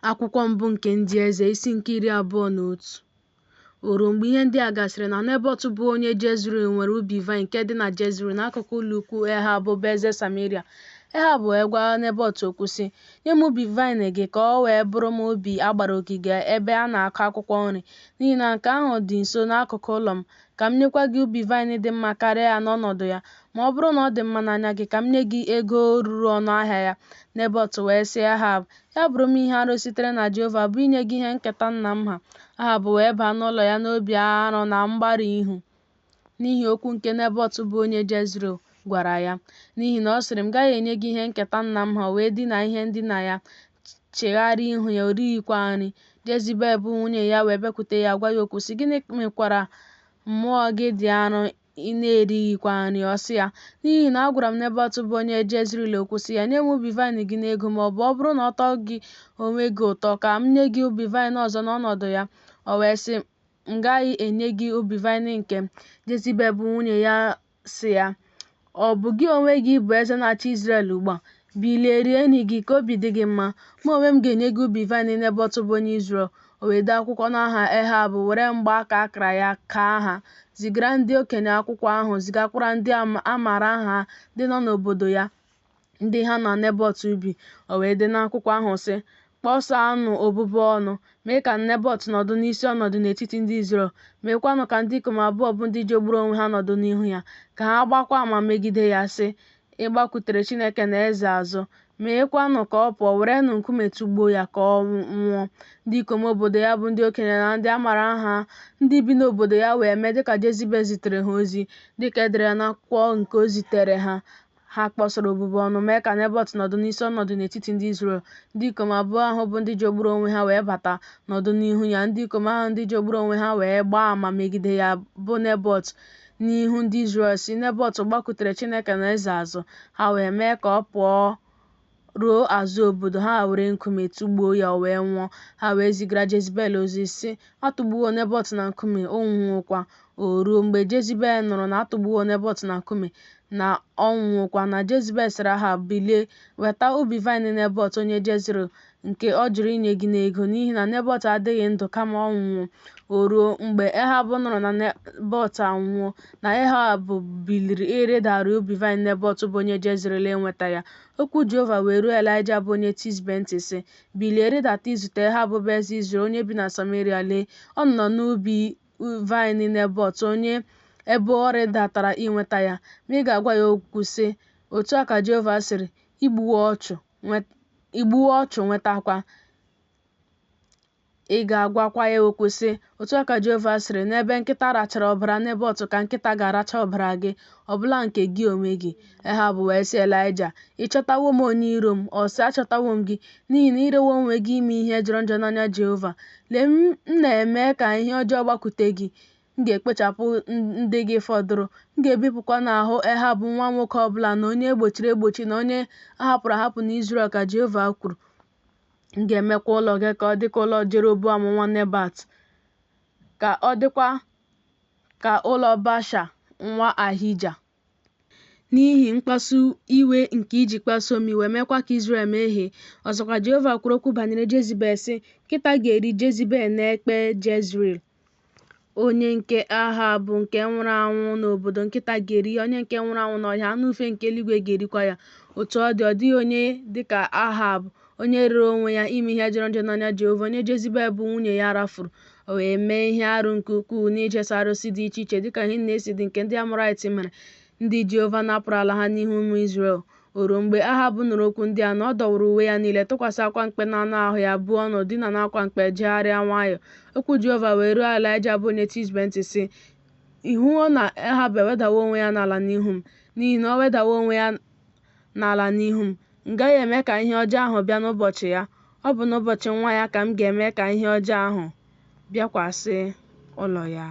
Akwụkwọ mbụ nke Ndị Eze, isi nke 21. O ruo mgbe ihe ndị a gasịrị na Nebọt bụ onye Jezril nwere ubi vaịn nke dị na Jezril n'akụkụ ụlọukwu Ehab bụ eze Sameria. Ehab wee gwa Nebọt okwu sị, Nye m ubi vaịn gị ka o wee bụrụ m ubi a gbara ogige ebe a na-akụ akwụkwọ nri, n'ihi na nke ahụ dị nso n'akụkụ ụlọ m, ka m nyekwa gị ubi vaịn dị mma karịa ya n'ọnọdụ ya. Ma ọ bụrụ na ọ dị mma n'anya gị, ka m nye gị ego ruru ọnụ ahịa ya. Nebọt wee sị Ehab, Ya bụrụ m ihe arụ sitere na Jehova, bụ inye gị ihe nketa nna m ha. Ehab wee baa n'ụlọ ya n'obi arụ na mgbarụ ihu n'ihi okwu nke Nebọt bụ onye Jezril gwara ya. N'ihi na ọ sịrị, M gaghị enye gị ihe nketa nna m ha. O wee dina ihe ndina ya, chigharịa ihu ya, o righịkwa nri. Jezibel bụ nwunye ya wee bịakwute ya gwa ya okwu sị, Gịnị mekwara mmụọ gị dị arọ ị na-erighịkwa nri? Ọ sị ya, N'ihi na agwara m Nebọt bụ onye Jezril okwu sị ya, Nye m ubi vaịn gị n'ego, ma ọ bụ ọ bụrụ na ọ tọọ gị onwe gị ụtọ, ka m nye gị ubi vaịn ọzọ n'ọnọdụ ya. O wee sị, M gaghị enye gị ubi vaịn nke m. Jezibel bụ nwunye ya sị ya, Ọ bụ gị onwe gị bụ eze na-achị Izrel ugbu a? Bilie, rie nri gị, ka obi dị gị mma. Mụ onwe m ga-enye gị ubi vaịn Nebọt bụ onye Izrel. O wee dee akwụkwọ n'aha Ehab, were mgbaaka akara ya kaa ha, zigara ndị okenye akwụkwọ ahụ, zigakwara ndị a maara aha ha ndị nọ n'obodo ya, ndị ha na Nebọt bi. O wee dee n'akwụkwọ ahụ sị, Kpọsaanụ obubu ọnụ, mee ka Nebọt nọdụ n'isi ọnọdụ n'etiti ndị Izrel, meekwanụ ka ndị ikom abụọ bụ ndị jọgburu onwe ha nọdụ n'ihu ya, ka ha gbaakwa ama megide ya, sị, Ị gbakutere Chineke na eze azụ. Meekwanụ ka ọ pụọ, werenụ nkume tụgbuo ya, ka ọ nwụọ. Ndị ikom obodo ya bụ ndị okenye na ndị a maara aha ha, ndị bi n'obodo ya wee mee dịka Jezibel zitere ha ozi, dịka e dere ya n'akwụkwọ nke o zitere ha. Ha kpọsara obubu ọnụ, mee ka Nebọt nọdụ n'isi ọnọdụ n'etiti ndị Izrel. Ndị ikom abụọ ahụ bụ ndị jọgburu onwe ha wee bata, nọdụ n'ihu ya. Ndị ikom ahụ ndị jọgburu onwe ha wee gbaa ama megide ya, bụ Nebọt, n'ihu ndị Izrel, sị, Nebọt gbakutere Chineke na eze azụ. Ha wee mee ka ọ pụọ ruo azụ obodo, ha were nkume tụgbuo ya, o wee nwụọ. Ha wee zigara Jezibel ozi, sị, A tụgbuwo Nebọt na nkume, ọ nwụwokwa. O ruo, mgbe Jezibel nụrụ na a tụgbuwo Nebọt na nkume, na ọ nwụwokwa, na Jezibel sịrị Ahab, Bilie, weta ubi vaịn Nebọt onye Jezril, nke ọ jụrụ inye gị n'ego, n'ihi na Nebọt adịghị ndụ kama ọ nwụwo. O ruo, mgbe Ehab nụrụ na Nebọt anwụwo, na Ehab biliri ịrịdaru ubi vaịn Nebọt bụ onye Jezril inweta ya. Okwu Jehova wee ruo Elaịja bụ onye Tisbe ntị, sị, Bilie, rịdata izute Ehab bụ eze Izrel, onye bi na Sameria. Lee, ọ nọ n'ubi vaịn Nebọt, onye ebe ọ rịdatara inweta ya. Ma ị ga-agwa ya okwu, sị, Otu a ka Jehova sịrị, I gbuwo ọchụ, nwetakwa. Ị ga-agwakwa ya okwu sị, Otu a ka Jehova sịrị, N'ebe nkịta rachara ọbara Nebọt ka nkịta ga-aracha ọbara gị, ọbụla nke gị onwe gị. Ehab wee sị Elaịja, Ị chọtawo m onye iro m? Ọ sị, Achọtawo m gị, n'ihi na i rewo onwe gị ime ihe jọrọ njọ n'anya Jehova. Lee, m na-eme ka ihe ọjọọ gbakwute gị, m ga-ekpochapụ ndị gị fọdụrụ, m ga-ebipụkwa n'ahụ Ehab nwa nwoke ọ bụla na onye e gbochiri egbochi na onye a hapụrụ ahapụ n'Izrel, ka Jehova kwuru. M ga-emekwa ụlọ gị ka ọ dị ka ụlọ Jeroboam nwa Nebat, ka ọ dịkwa ka ụlọ Baasha nwa Ahija. N'ihi mkpasu iwe nke i ji kpasuo m iwe, meekwa ka Izrel mehie. Ọzọkwa, Jehova kwuru okwu banyere Jezibel, sị, Nkịta ga-eri Jezibel n'ekpe Jezril. Onye nke Ahab nke nwụrụ anwụ n'obodo, nkịta ga-eri ya, onye nke nwụrụ anwụ n'ọhịa, anụ ufe nke eluigwe ga-erikwa ya. Otu ọ dị, ọ dịghị onye dị ka Ahab, onye rere onwe ya ime ihe jọrọ njọ n'anya Jehova, onye Jezibel bụ nwunye ya rafuru. O wee mee ihe arụ nke ukwuu n'ijeso arụsị dị iche iche, dịka ihe niile si dị nke ndị Amọraịt mere, ndị Jehova napụrụ ala ha n'ihu ụmụ Izrel. O ruo, mgbe Ahab nụrụ okwu ndị a, na ọ dọwara uwe ya niile, tụkwasị akwa mkpe n'anụ ahụ ya, buo ọnụ, dina n'akwa mkpe, jegharịa nwayọọ. Okwu Jehova wee ruo Elaịja bụ onye Tisbe ntị, sị, Ị hụwo na Ehab ewedawo onwe ya n'ala n'ihu m? N'ihi na o wedawo onwe ya n'ala n'ihu m, m gaghị eme ka ihe ọjọọ ahụ bịa n'ụbọchị ya. Ọ bụ n'ụbọchị nwa ya ka m ga-eme ka ihe ọjọọ ahụ bịakwasị ụlọ ya.